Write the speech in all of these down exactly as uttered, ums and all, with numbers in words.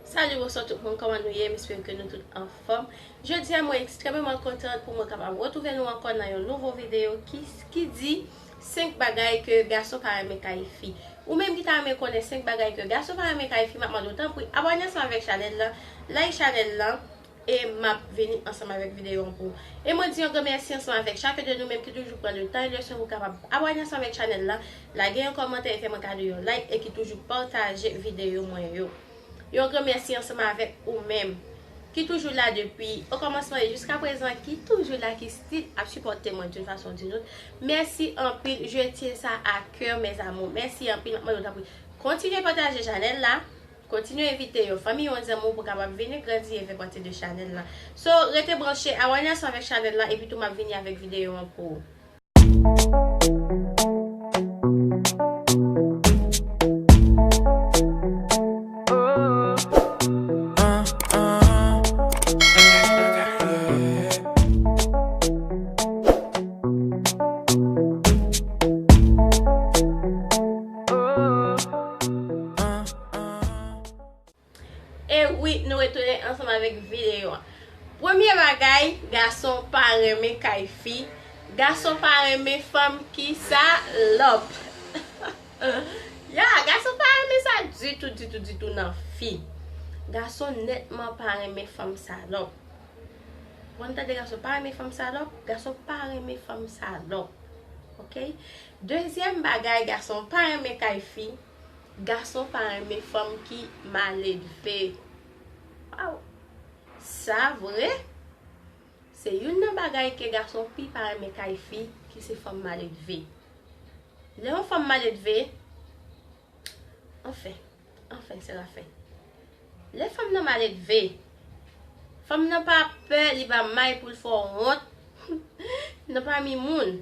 Salut, bonsoir tout moun, comment nous y est? J'espère que nous tous en forme. Jodi a, mwen ekstrèmeman kontan pou mwen kapab retwouve nou ankò nan yon nouvo videyo ki, ki di senk bagay ke gason pa renmen kay fi. Ou menm ki ta renmen konnen senk bagay ke gason pa renmen kay fi, m ap mande w tanpri abòne ansanm avèk chanèl lan, like chanèl lan, e m ap vini ansanm avèk videyo an pou ou. E mwen di yon gran mèsi ansanm avèk chak de nou menm ki toujou pran le tan e le swen pou kapab abòne ansanm avèk chanèl lan, lage yon kòmantè e fè mwen kado yon like e ki toujou pataje videyo mwen yo. Yon gran mèsi ansanm avèk ou menm ki toujou la depi okòmansman e jiska prezan, ki toujou la, ki still ap sipòte mwen d'une façon ou d'une autre. Mèsi anpil, je tiens ça à cœur, mes amours. Mèsi anpil, m ap mande w tanpri kontinye pataje chanèl la. Kontinye envite yon fanmi, yon zanmi w pou kapab vini grandi e fè pati de chanèl la. So, rete branche, abòne ansanm avèk chanèl la, epi tou m ap vini avèk videyo an pou ou. E wi, nou retounen ansanm avèk videyo a. Premye bagay, gason pa renmen kay fi. Gason pa renmen fanm ki salòp. Ya, gason pa renmen sa ditou, ditou, ditou nan fi. Gason nètman pa renmen fanm salòp. Ou konn tande gason pa renmen fanm salòp? Gason pa renmen fanm salòp. Oke? Dezyèm bagay, gason pa renmen kay fi. Gason pa renmen fanm ki maledve. Waw! Sa vre? Se youn nan bagay ke gason pi pa renmen kay fi, ki se fanm maledve. Lè yon fanm maledve, anfen, anfen, se rafen. Lè fanm nan maledve, fanm nan pa pè, li pa may pou l fè w wont nan pami moun.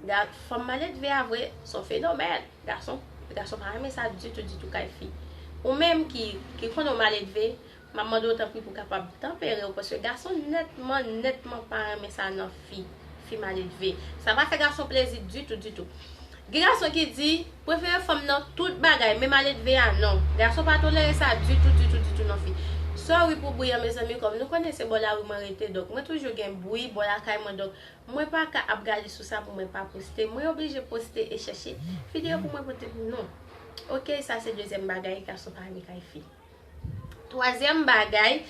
Ga-, fanm maledve a vre, se yon fenomèn. Gason, gason pa renmen sa ditou, ditou kay fi. Ou menm ki, ki konnen w maledve, m ap mande w tanpri pou w kapab tanpere w, paske gason nètman, nètman pa renmen sa nan fi, fi maledve. Sa pa fè gason plezi ditou, ditou. Gen gason ki di, prefere fanm nan tout bagay, men maledve a non. Gason pa tolere sa ditou, ditou, ditou nan fi. Sorry pou bri an, mezanmi, kòm nou konnen se bò lari mwen rete, donk mwen toujou gen bri bò lakay mwen, donk mwen pa ka ap gade sou sa pou mwen pa poste. Mwen oblije poste e chèche videyo pou mwen pote pou nou. Oke, sa se dezyèm bagay, gason pa renmen kay fi. Twazyèm bagay,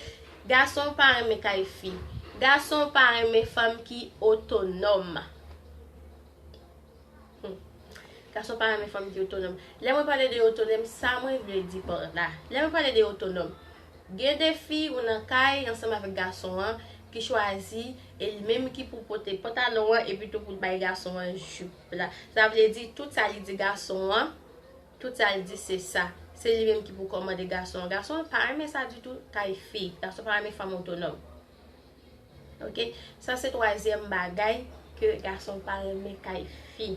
gason pa renmen kay fi. Gason pa renmen fanm ki otonòm. Hmm. Gason pa renmen fanm ki otonòm. Lè mwen pale de otonòm, sa mwen vle di pa la? Lè mwen pale de otonòm, gen de fi ou nan kay ansanm avèk gason an ki chwazi e li menm ki pou pote pantalon an epi tou pou l bay gason an jip la. Sa vle di tout sa li di gason an, tout sa l di se sa. Se li menm ki pou kòmande gason an. Gason an pa renmen sa ditou kay fi. Gason pa renmen fanm otonòm. Oke? Sa se twazyèm bagay ke gason pa renmen kay fi.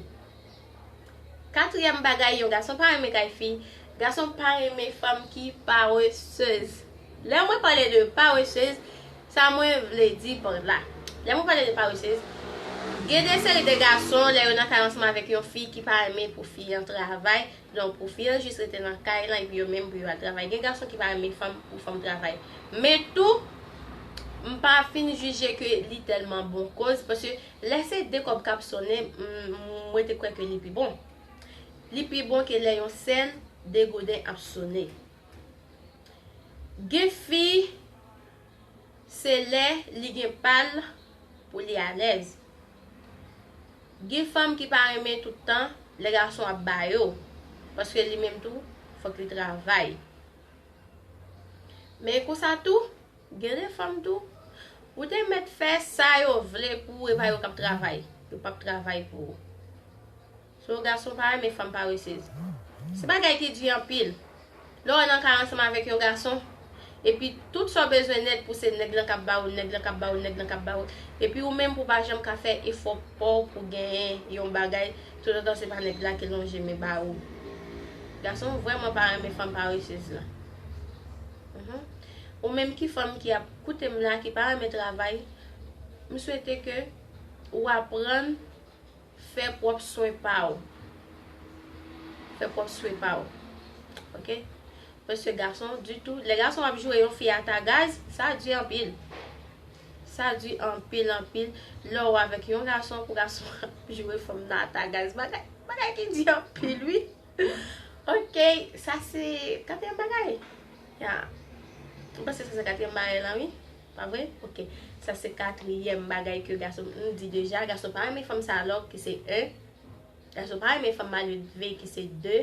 Katriyèm bagay yon gason pa renmen kay fi, gason pa renmen fanm ki paresez. Lè mwen pale de paresez, sa mwen vle di pa la? Lè mwen pale de paresez, gen de seri de gason, lè yo nan kay ansanm avèk yon fi ki pa renmen pou fi an travay, donk pou fi an jis rete nan kay lan epi yo menm pou yo al travay. Gen gason ki pa renmen fanm pou fanm travay. Men tou, m pa fin jije ke li tèlman bon koz, paske lè se de kòb k ap sonnen, m, m, mwen te kwè ke li pi bon. Li pi bon ke lè yon sèl degouden ap sonnen. Gen fi, se lè li gen pa l pou li alèz. Gen fanm ki pa renmen tout tan lè gason ap ba yo, paske li menm tou, fòk li travay. Men konsa tou, gen de fanm tou, ou te mèt fè sa yo vle pou ou, e pa yo k ap travay. Yo p ap travay pou ou. So, gason pa renmen fanm paresez. Se bagay ki di anpil. Lè w nan kay ansanm avèk yon gason, epi tout sa w bezwen nèt pou se nèg lan k ap ba ou, nèg lan k ap ba ou, nèg lan k ap ba ou. Epi ou menm pou w pa janm ka fè efò pa w pou genyen yon bagay, toutotan se pa nèg la ki lonje men ba ou. Gason vrèman pa renmen fanm paresez lan. Mhm. Ou menm ki fanm ki ap koute m la, ki pa renmen travay, m swete ke ou aprann fè pwòp swen pa w. Fè pwòp swen pa w. Oke? Paske gason ditou, lè gason ap joure yon fi ata gaz, sa di anpil. Sa di anpil, anpil. Lè w avèk yon gason, pou gason ap joure fanm nan ata gaz, bagay, bagay ki di anpil, wi. Ok, sa se katriyèm bagay. Ya. M panse sa se katriyèm bagay lan, wi. Pa vre? Ok. Sa se katriyèm bagay ke gason, m di deja, gason pa renmen fanm sa lòk ki se en. Gason pa renmen fanm maledve ki se de.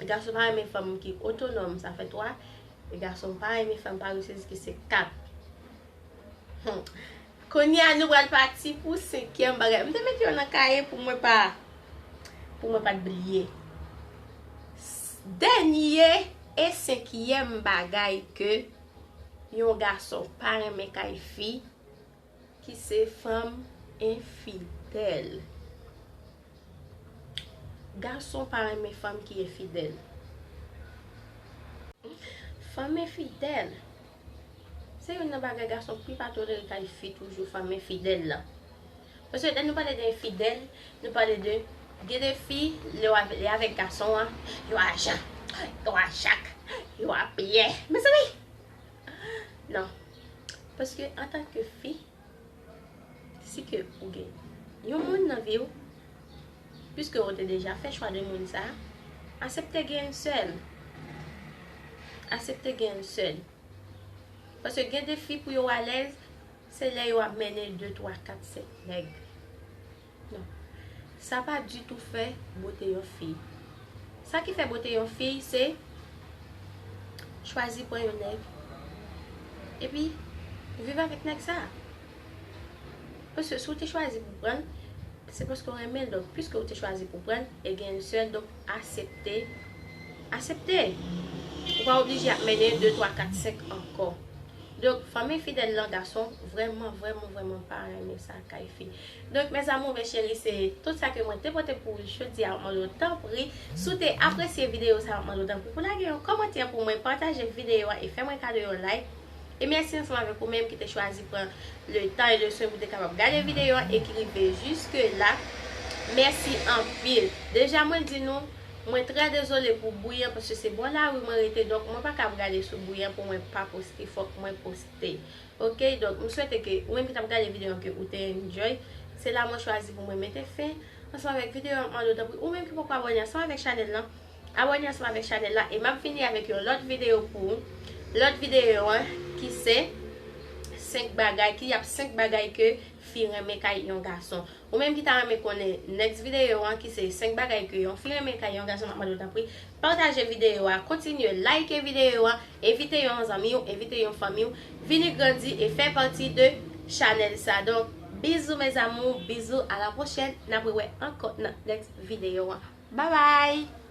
Gason pa renmen fanm ki otonòm, sa fè twa. E gason pa renmen fanm paresez ki se kat. Hmm. Kounye a nou pral pati pou senkyèm bagay. M te mete yo nan kaye pou mwen pa, pou mwen pa t bliye. S- Dènye e senkyèm bagay ke yon gason pa renmen kay fi, ki se fanm enfidèl. Gason pa renmen fanm ki enfidèl. Fanm enfidèl, se youn nan bagay gason pi pa tolere kay fi toujou, fanm enfidèl lan. Paske lè nou pale de enfidèl, nou pale de, gen de fi, lè w avè, lè avèk gason an, yo a Jan, yo a Jak, yo a Pyè. Mezanmi! Non. Paske antanke fi, si ke ou gen yon moun nan vi w, piske ou te deja fè chwa de moun sa, aksepte gen yon sèl. Aksepte gen yon sèl. Paske gen de fi pou yo alèz, se lè yo ap mennen de, twa, kat, senk nèg. Non. Sa pa ditou fè bote yon fi. Sa ki fè bote yon fi, se chwazi pran yon nèg. Epi, viv avèk nèg sa. Paske si w te chwazi pou pran l, se paske w renmen l. Donk, piske w te chwazi pou pran l, e gen yon sèl, donk, aksepte. Aksepte. Ou pa oblije ap mennen de, twa, kat, senk ankò. Donk, fanm enfidèl lan, gason vrèman, vrèman, vrèman pa renmen sa kay fi. Donk, mes amours, mes chéris, se tout sa ke mwen te pote pou ou jodi a. M ap mande w, tanpri, si w te apresye videyo sa, m ap mande w, tanpri, pou lage yon kòmantè pou mwen, pataje videyo a e fè mwen kado yon like. E mèsi ansanm avèk ou menm ki te chwazi pran le tan e le swen pou te kapab gade videyo a e ki rive jiske la. Mèsi anpil. Deja, mwen di nou, mwen trè dezole pou bri an, paske se bò lari mwen rete, donk mwen pa ka ap gade sou bri an pou mwen pa poste, fòk mwen poste. Ok, donk, m swete ke ou menm ki t ap gade videyo an, ke ou te enjoy. Se la mwen chwazi pou mwen mete fen ansanm avèk videyo an. M ap mande w, tanpri, ou menm ki poko abòne ansanm avèk chanèl lan, abòne ansanm avèk chanèl la, e m ap vini avèk yon lòt videyo pou ou. Lòt videyo an ki se senk bagay, ki ap senk bagay ke fi renmen kay yon gason. Ou menm ki ta renmen konnen next videyo an, ki se senk bagay ke yon fi renmen kay yon gason, m ap mande w, tanpri, pataje videyo a, kontinye like videyo a, envite yon zanmi w, envite yon fanmi w, vini grandi e fè pati de chanèl sa. Donk, bizou mes amours, bizou, à la prochaine, n ap rewè ankò nan next videyo an. Bye bye!